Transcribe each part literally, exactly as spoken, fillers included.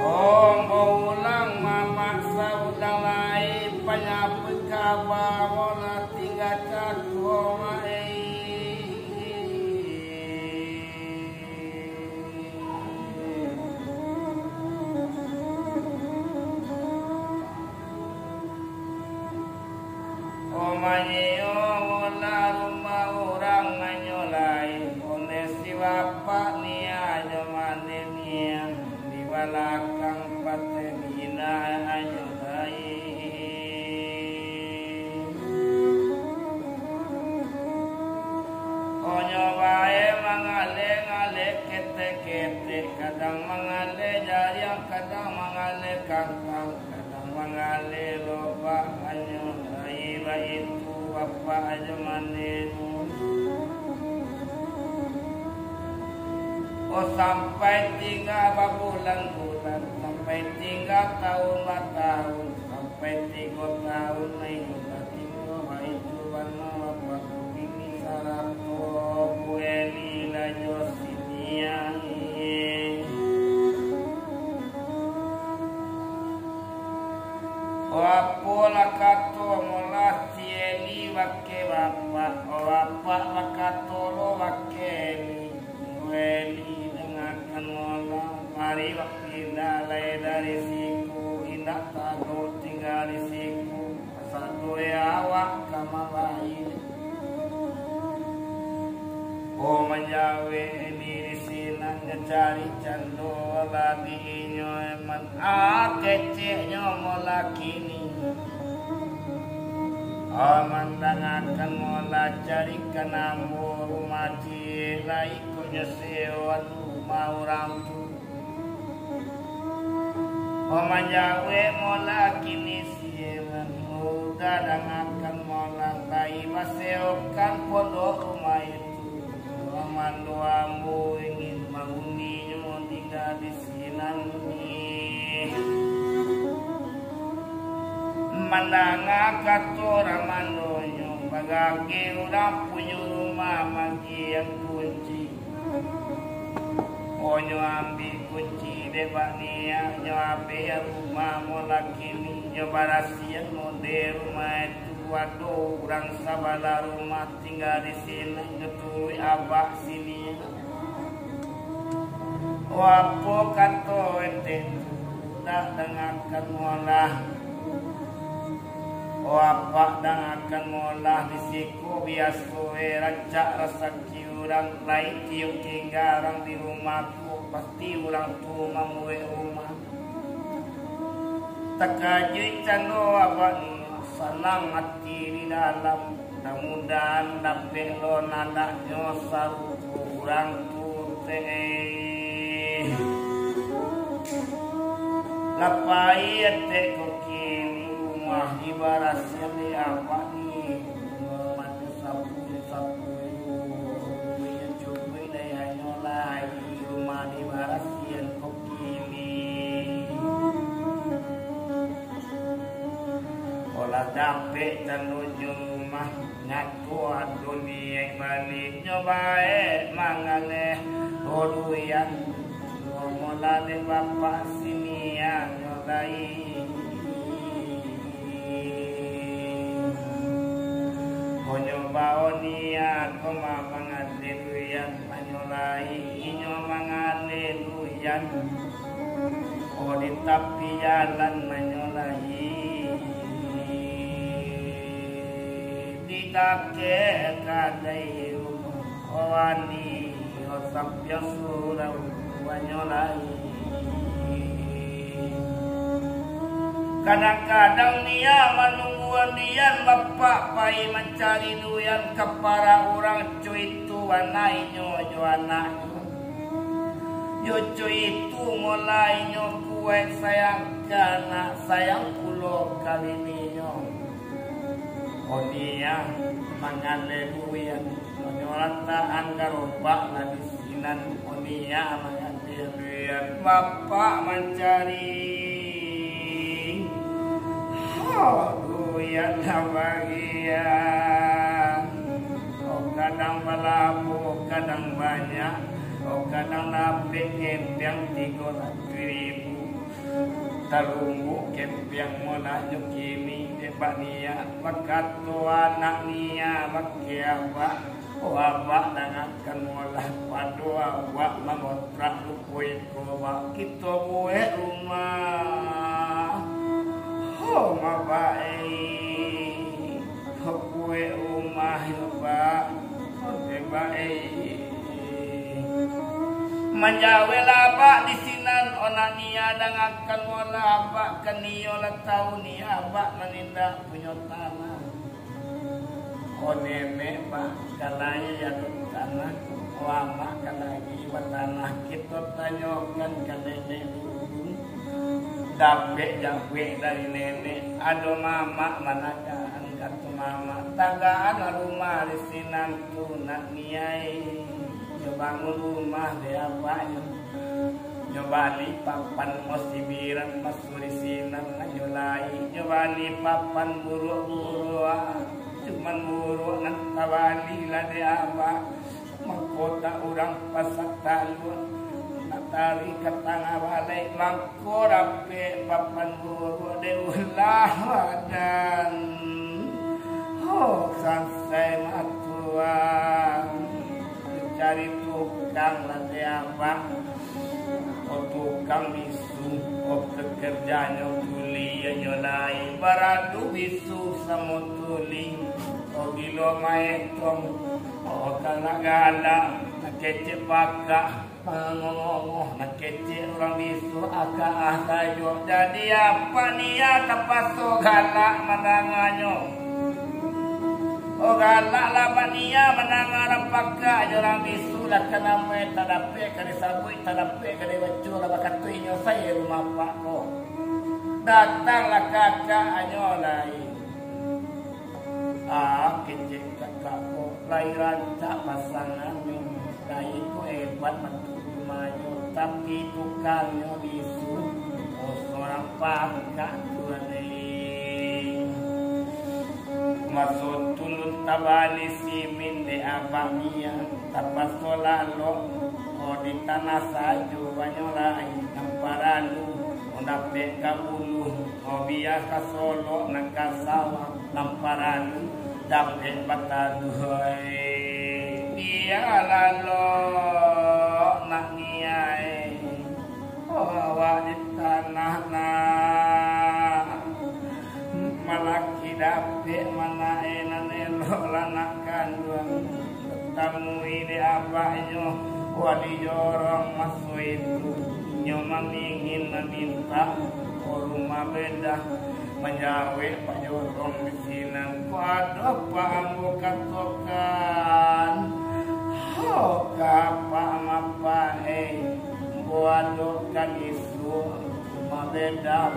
Oh, baulang mamaksa urang lain, panyapu kaba molah tingga cako main. Omanyo molah rumah urang anyo lai, oleh si bapak niya jo mande niya, di balakang pateh bina anyo lai. Onyo bae mangale-ngale ketek-ketek, kadang mangale jariang, kadang mangale kantang. Kadang mangale lobak anyo lai, baitu bapak jo mande. Oh, sampai tingga babulan-bulan, sampai tingga taun batahun, sampai tigo taun lai lah tingga baitu bana bapak bini sarato Bu Eli lah jo si Niang. Oh, apolah kato molah si Eli bakeh bapak, oh, bapak bakato lo bakeh Eli. Oh, Eli, dangakan molah, mari bapindah lai dari siko, indak tahan tingga di siko. Sadoi awak ka mambali. Oh, manjawek Eli di sinan, nyo cari cando lah di inyo, eman ah keceknyo molah kini. Oh, mandangakan molah carikan ambo rumah ciek lai, kok nyo sewa rumah urang tu. Oh, manjawek molah kini si eman, udah dangakan molah lai baseokan pondok rumah itu. Amando ambo ingin manguninyo tingga di sinan ni. Mandanga kato ramandonyo, bagageh urang punyo rumah magiah kunci. Onyo ambiak kunci dek baniak, nyo ambiak rumah molah kini, nyo barasiahan model rumah itu. Ado urang sabalah rumah tingga di sinan, nyo turuik abak sini. Oh, apo kato etek tu, dak dangakan molah. Oh, apak dangakan molah di siko biaso, eh, rancak rasaki urang, lai tiok tingga urang di rumah ko, pasti urang tu mambuek rumah. Takajuik cando abak ni, sanang ati di dalam, mudah-mudahan dapek lo anaknyo sarupo urang tu teh. Lah pai etek ko kini, rumah dibarasiahan dek abak ni, rumah tu sapu-sapu, cukuik dek anyo lai, rumah dibarasiahan ko kini. Olah dapek candonyo rumah, nyato ado niaik baliak, nyo bae mangaleh duian. Molah dek bapak sinianyo lai. Onyo bao niaik ko ma-, mangaleh duian. Manyo lai inyo mangaleh duian, oh, di tapi jalan manyo lai, di dakek kadai rumah, oh, wani, oh, sampiang surau manyo lai. Kadang-kadang niaik manunggu andian, bapak pai mancari duian ka parak urang, co itu bana inyo jo anaknyo. Yo co itu molah inyo kuaik sayang ka anak, sayang pulo ka bininyo. Oniah mangaleh duian, onyo latakan garobak lah di sinan, oniah mangaleh duian, bapak mancari. Aduh. Yang lah bagian, oh, kadang balabuah, kadang banyak, oh, kadang dapek kempiang tigo ratuih ribu. Talumbuk kempiang molah nyo kini dek bak niya, bakato anak niya bakeh abak, oh, abak dangakan molah pado abak mangontrak rupo iko, bak kito buek rumah. Ho, mabaik. Buek rumah yo, bak. Oke, baik. Manjaweklah abak di sinan, oh, nak niya dangakan molah abak, kan iyo lah tau niya abak nan indak punyo tanah. Oh, nenek, bak, kalai ado tanah, oh, amak kalai batanah, kito tanyokan ka nenek dulu. Dapek jawek dari nenek, ado mamak managakan, kato mamak, tagakan rumah di sinan tu, nak niya e. Nyo bangun rumah dek abak nyo. Nyo bali papan masibiran, masuak di sinan nyo lai. Nyo bali papan buruak-buruak, cuman buruak nan tabali lah dek abak. Mangko tak urang pasak taluak, nak taruih ka tangah balai, mangko rapek papan buruak dek ulah badan. Ho, sansai matuang, cari tukang lah dek abak. Oh, tukang bisu, oh, pekerjaanyo tuli, inyo lai baradu bisu samo tuli. Oh, gilo maetong, oh, galak-galak, nak kecek pakak, mangongoh-ngoh, nak kecek urang bisu, akaah sajo. Jadi apak niya tapaso galak mandanganyo. Oh, galak lah bak niya mandanga urang pakak jo urang bisu, lah ka namo e tadapek ka disabuik, tadapek ka dibaco, lah bakato inyo, "Sai rumah apak ko?" Datanglah kakaknyo lai. Ah, kecek kakak ko, lai rancak pasangannyo. Lai ko hebat batua rumahnyo, tapi tukangnyo bisu. Oh, surang pakak tu lai. Maso tu lun tabali simin dek abak niya, tapaso lalok, oh, di tanah sajo banyo lai, nan paralu, oh, dapek ka buluah, oh, bia ka solok, nan ka sawah, nan paralu, dapek bataduah, eh. Bia lalok nak niya e. Oh, awak di tanah nak malaki dapek manak e nan elok lah nak kanduang. Tatamui dek abaknyo Wali Jorong maso itu. Inyo mamingin mamintak, oh, rumah bedah. Manjawek Pak Jorong di sinan, "Ko ado, Pak, ambo katokan. Ho ka apak mapak e, ambo adokan isuak, cuma beda,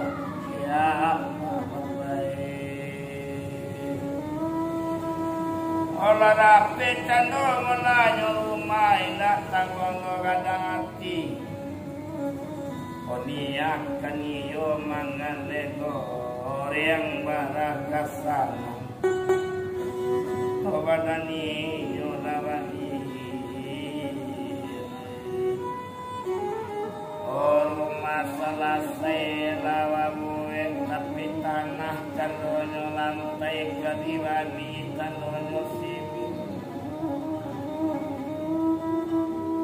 ya, Pak, mapak e." Olah dapek cando molanyo rumah, indak tangguang gadang ati. Oniak kan iyo mangaleh goreng barakasan. Badan iyo lah bahiang. Oh, rumah salasai lah babuek, tapi tanah candonyo lantai ka dibali, candonyo simin.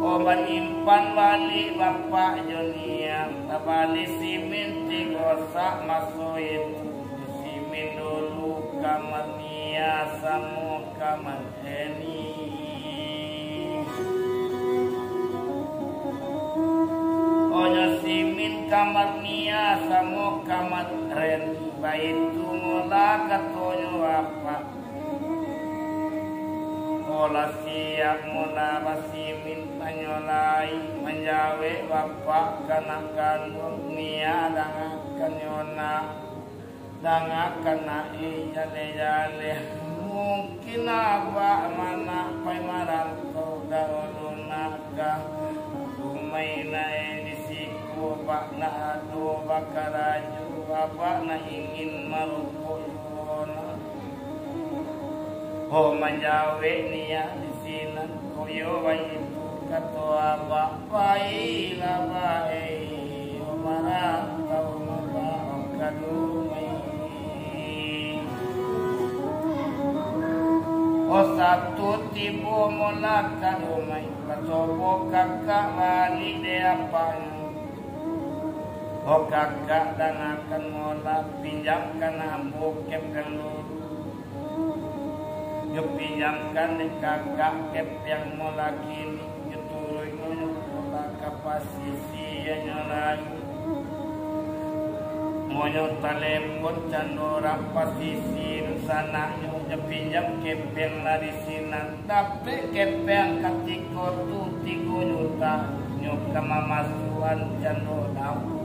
Oh, banyimpan baliak bapak jo niak, tabali simin tigo sak maso itu. Simin dulu kamar niak samo kamar Eni. Onyo simin kamar niak samo kamar Eni, baitu molah katonyo bapak. Olah siap molah basimin, tanyo lai manjawek bapak kanak kanduang niak, dangakan nyo nak, dangakan nak, eh, jaleh-jaleh. Mungkin abak manak pai marantau dahulu nak ka rumah inai di siko, bak nak ado bakarajo, abak nak ingin marokok juo. Ho manjawek niya di sinan, koyo baitu kato abak, bailah bae, ho marantau mabak ka Dumai. Ho satu tibo mola ka Dumai, basobok kakak baliak dek apaknyo. Ho kakak, dangakan mola, pinjamkan ambo kepeang luru. Nyo pinjamkan dek kakak kepeang mola kini, nyo turuik nyo mola ka pasisia nyo lai. Monyo talepon cando urang pasisia, dunsanaknyo nyo pinjam kepeang lah di sinan. Dapek kepeang katiko tu tigo juta, nyo ka mamasuakan cando lampu.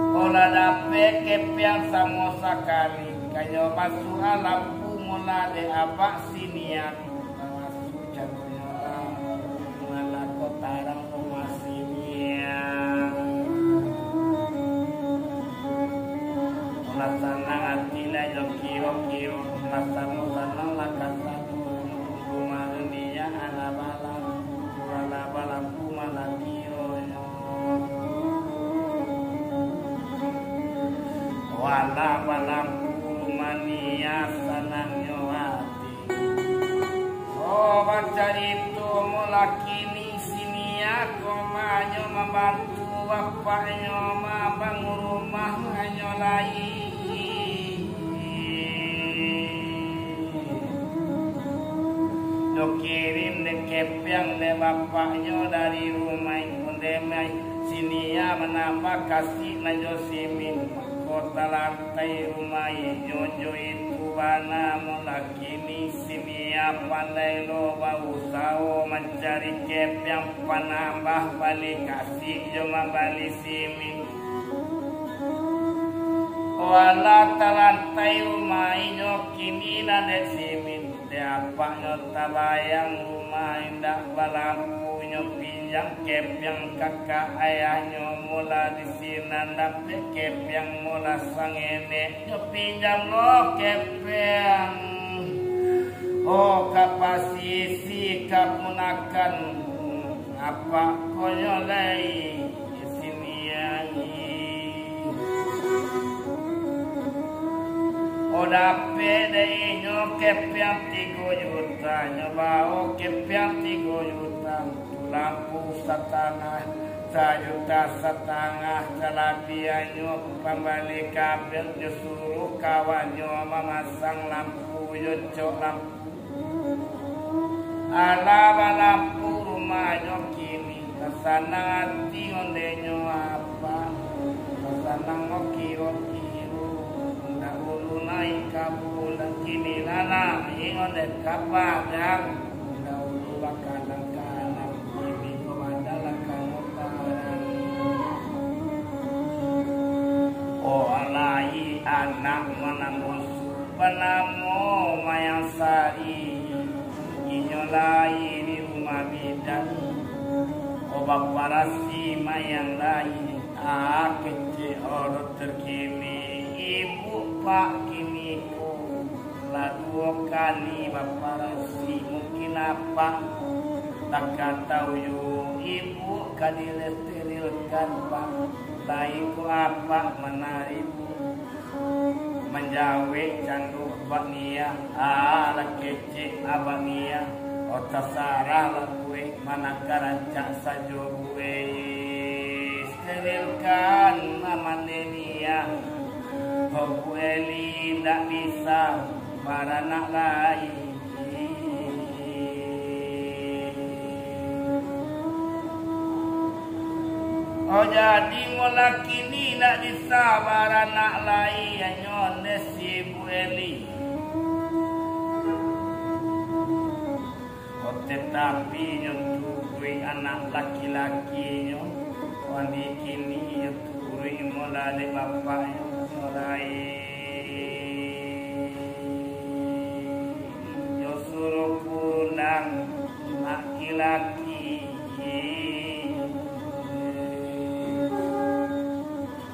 Ko lah dapek kepeang samo sakali, ka nyo masuakan lampu mola dek abak sinian. Masuak cando nyo lampu, malah ko tarang rumah sinian. Lah sanang ati lah jo kiro-kiro, lah samo sanang lah kasado. Rumah dunia alah balampu, alah balampu malah kironyo. Walah balampu rumah nian sanangnyo ati. Oh, bacarito mola kini sinian ko mah nyo mambantu bapaknyo mambangun rumahnyo lai. Nyo kirim dek kepeang dek bapaknyo dari rumah, ondeh mai sinian manambah kasik nan jo simin, ko talantai rumah inyo jo itu bana mola kini. Sinian pandai lo bausaho mancari kepeang panambah bali kasik jo mambali simin. Walah talantai rumah inyo kini nan dek simin, dek apaknyo tabayang rumah indak balampu, nyo pinjam kepeang kakak ayahnyo mola di sinan, dapek kepeang mola sangenek. Nyo pinjam lo kepeang, oh, ka pasisia, ka punakan apak ko nyo lai sinian. Oh, dapek dek inyo kepeang tigo juta, nyo bao kepeang tigo juta. Lampu satangah, sajuta satangah, salabiahnyo pambali kabel nyo suruah kawannyo mamasang lampu jo cok lampu. Alah balampu rumahnyo kini, tasanang ati ondehnyo apak, tasanang mokiro-kiro, dahulu naiak ka bulan, kini lah naiak ondeh ka padang. Dahulu bakalang-kalang, kini ko badalang ka mutalang. Oh, lai anak manang bosu, banamo Mayang Sari, inyo lai di rumah bidan. Oh, baparasi Mayang lai, ah, kecek urang terkini, ibu pak kini ko. Lah duo kali baparasi, mungkin apak tak ka tau yo, ibu ka disterilkan, Pak. Lai ko apak manari, manjawek cando bak niya, alah kecek abak niya, oh tasarah lah buek, manangka rancak sajo buek. Sterilkan mamande niya. Ho Bu Eli indak bisa baranak lai. Oh, jadi mulai kini indak bisa baranak lai, hanyo dek si Bu Eli. Oh, tatapi nyo turuik anak laki-lakinyo, wani kini nyo turuik mulai dek bapaknyo, mulai nyo suruah pulang laki-laki.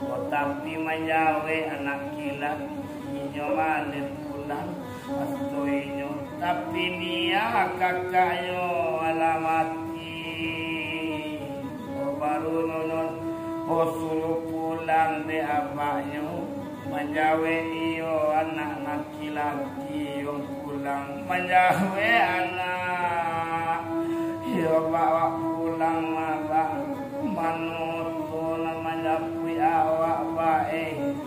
Oh, Tapi manjawek anak kilan, inyo maleh pulang, asto inyo. Tapi niya kakaknyo alah mati. Oh, baru nunun, oh, suruh pulang dek abaknyo. Manjawek iyo anak laki-laki, yo pulang. Manjawek anak, iyo bawa pulang, abak. Mano tu nan manjapuik awak bae?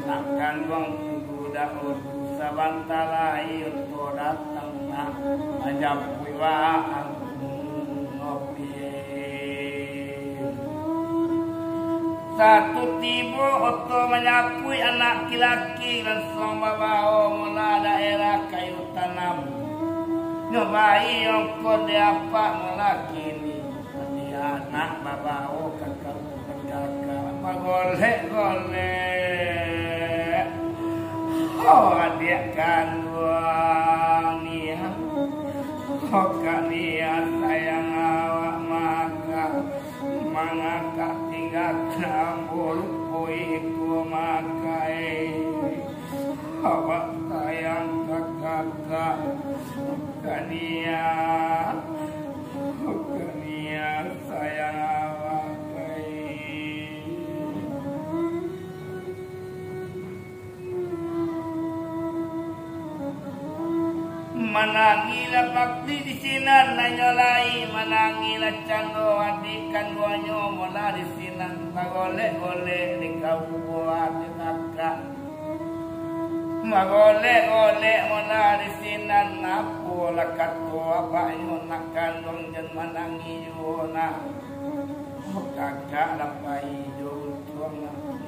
Nak kanduang tu budak tu, sabanta lai tu datang nak manjapuik waang. Ngopi. Satu tibo oto manyapuik anak laki-laki, lansuang babao mula daerah kayu tanam. Nyo bai ongko di apak mula kini, di anak babao kakak, kakak bagolek-golek. Oh, adiak kanduang nian, oh, kak nian sayang awak maka. Mangakak tinggakan ambo lupo iko makai. Awak sayang ka kakak, ka nian, ka nian sayang awak kai. Manangilah bakti di sinan, inyo lai manangilah cando adik kanduangnyo mula di sinan, bagolek-golek di kabuah di kakak. Bagolek-golek mula di sinan, apolah kato abaknyo nak kanduang jan manangih juo nak. Kakak lah pai jo untuang,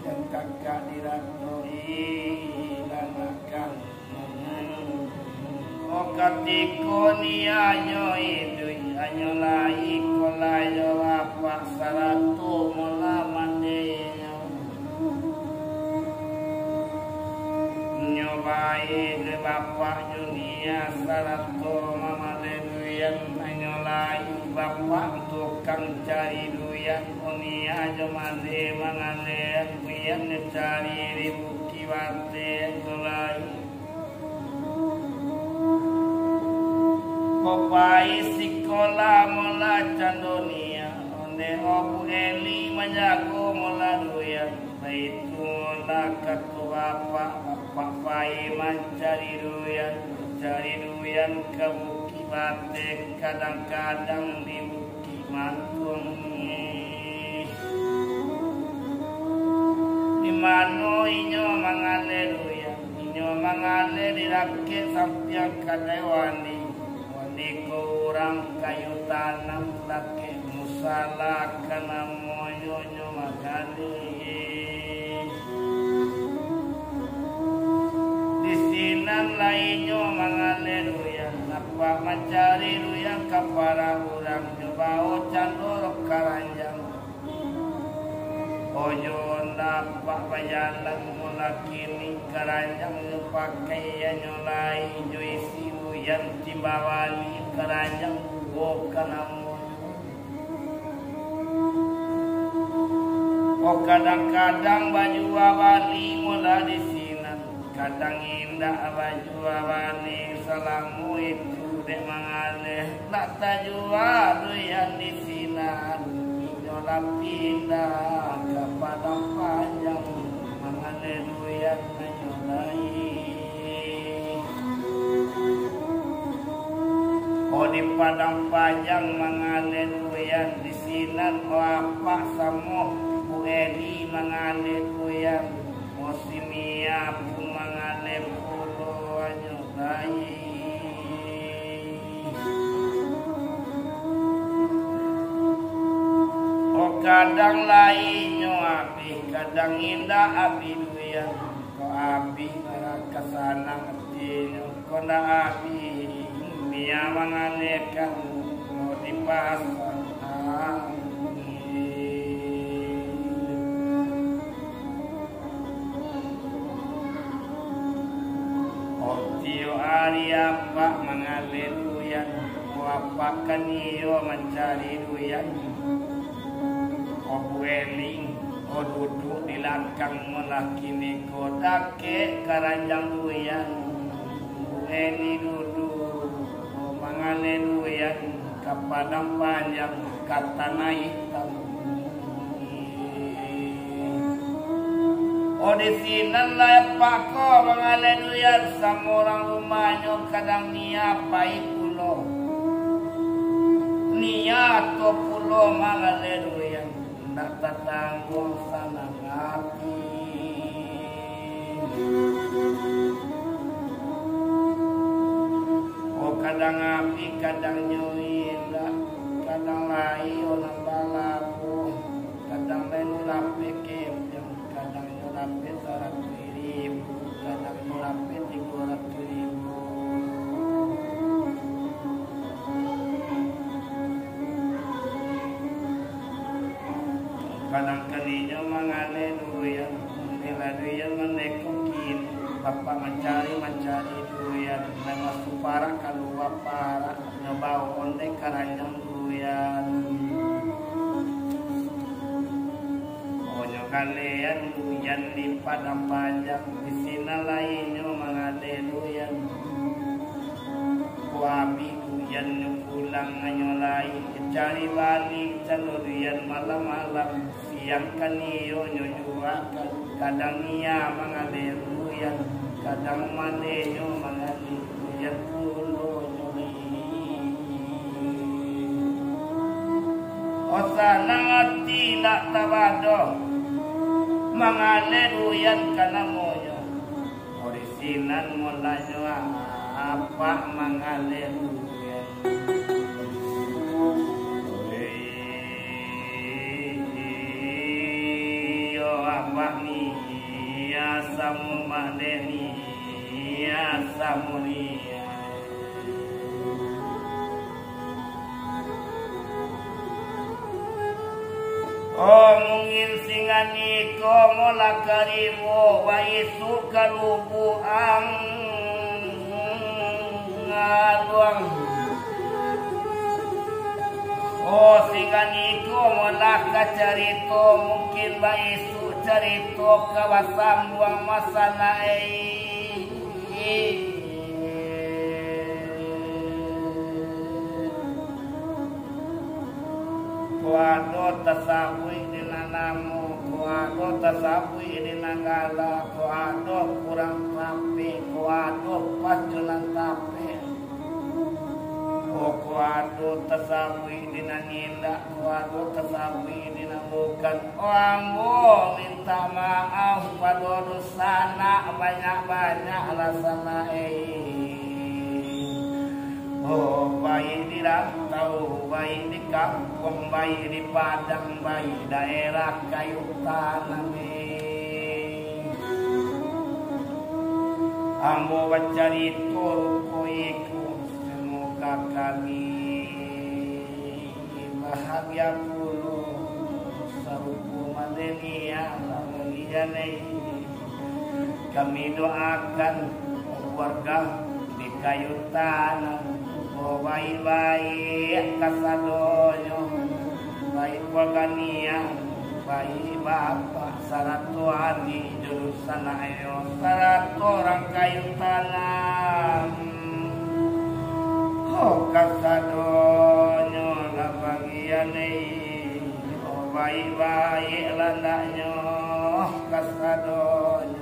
dan kakak diratoi lah nak kan. Oh, katiko nianyo iduik, anyo lai ko lai jo bapak sarato mula mandinyo. Nyo bai dek bapak jo nia sarato mamaleh duyan, anyo lai bapak tukang cari duyan, ko nia jo maleh mangaleh duyan, nyo cari di bukik bateh tu lai. Ko pai sikolah mula cando nia, ondeh obu Eli manjago mula duyan. Baitu lah kato bapak, bapak pai mancari duyan, mancari duyan ka bukik bateh, kadang-kadang di bukik mantuang. Di mano inyo mangaleh duyan? Inyo mangaleh di dakek sampiang kadai wani. Wani ko urang kayu tanam, dakek musala ka namonyo nyo mangaleh. Di sinan lai inyo mangaleh duyan, apak mancari duyan ka parak urang, nyo bao cando roh karanjang. Ojo ndak apak bajalan, mula kini karanjang nyo pakai, anyo lai jo isi duyan, timba bali karanjang duo ka namonyo. Oh, kadang-kadang bajua bali mula di sinan, kadang indak bajua bali, salamo itu dek mangaleh, nak tajua duyan di sinan, inyo lah pindah ka Padang Panjang mangaleh duyan. Oh, di Padang Panjang mangaleh duyan, di sinan, oh, apak samo Bu Eli mangaleh duyan, oh, si Mia pun mangaleh pulo, anyo lai. Oh, kadang lai nyo abih, kadang indak abih duyan. Ko abih, maraso sanang atinyo, ko ndak abih, Mia mangalehkan ko di pasar. Oh, tiok ari apak mangaleh duyan, ko apak kan iyo mancari duyan. Oh, Bu Eli, Ko duduak di lakang malah kini ko dakek karanjang duyan. Eni duduak ko mangaleh duyan, ka padang panjang, ka tanah itam. Oh, di sinan lah apak ko mangaleh duyan, samo urang rumahnyo kadang niya pai pulo. Niya to pulo mangaleh duyan. Ndak tatangguang sanang ati. Oh, kadang api, kadang nyo indak, kadang lai urang balabuah, kadang lai lapeh kepeng, kadang nyo lapeh saratuih ribu, kadang nyo lapeh tigo ratuih ribu. Kadang kalinyo mangaleh duyan, bila duyan mandekokin, bapak mancari-mancari duyan, nan masuak parak kalua parak, nyo baok ondeh karanjang duyan. Onyo galean duyan di padang panjang, di sinan lai nyo mangaleh duyan. Ko abih duyan nyo pulang anyo lai, cari baliak cando duyan malam-malam, siang kan iyo nyo juakan, kadang niya mangaleh duyan, kadang maleh nyo mangaleh duyan pulo nyo lai. Oh, sanang ati ndak tabado, mangaleh duyan ka namonyo. Oh, di sinan mulanyo apak mangaleh duyan. Iyo, apak niya samo maleh niya samo niya. Oh, mungkin singan iko molah karimo, baisuak ka lubuak aluang. Oh, singan iko molah ka carito, mungkin baisuak carito ka basambuang masalah, eh. Ko ado tasabuik di nan namo, ko ado tasabuik di nan gala, ko ado kurang tapek, ko ado pas jo nan tapek. Oh, ko ado tasabuik di nan indak, ko ado tasabuik di nan bukan. Oh, ambo mintak maaf pado dunsanak banyak-banyaklah sanak, eh. Oh, baiak di rantau, baiak di kampuang, baiak di padang, baiak daerah kayu tanam, eh. Ambo bacarito rupo iko, samoga kami bahagia pulo, sarupo maleniah bahagia lai. Kami doakan keluarga di kayu tanam, oh, baiak-baiak kasadonyo, baiak keluarga nian, baiak bapak sarato adik jo dunsanak, sarato urang kayu tanam. Oh, kasadonyo lah bahagia lai. Oh, baiak-baiak landaknyo, kasadonyo.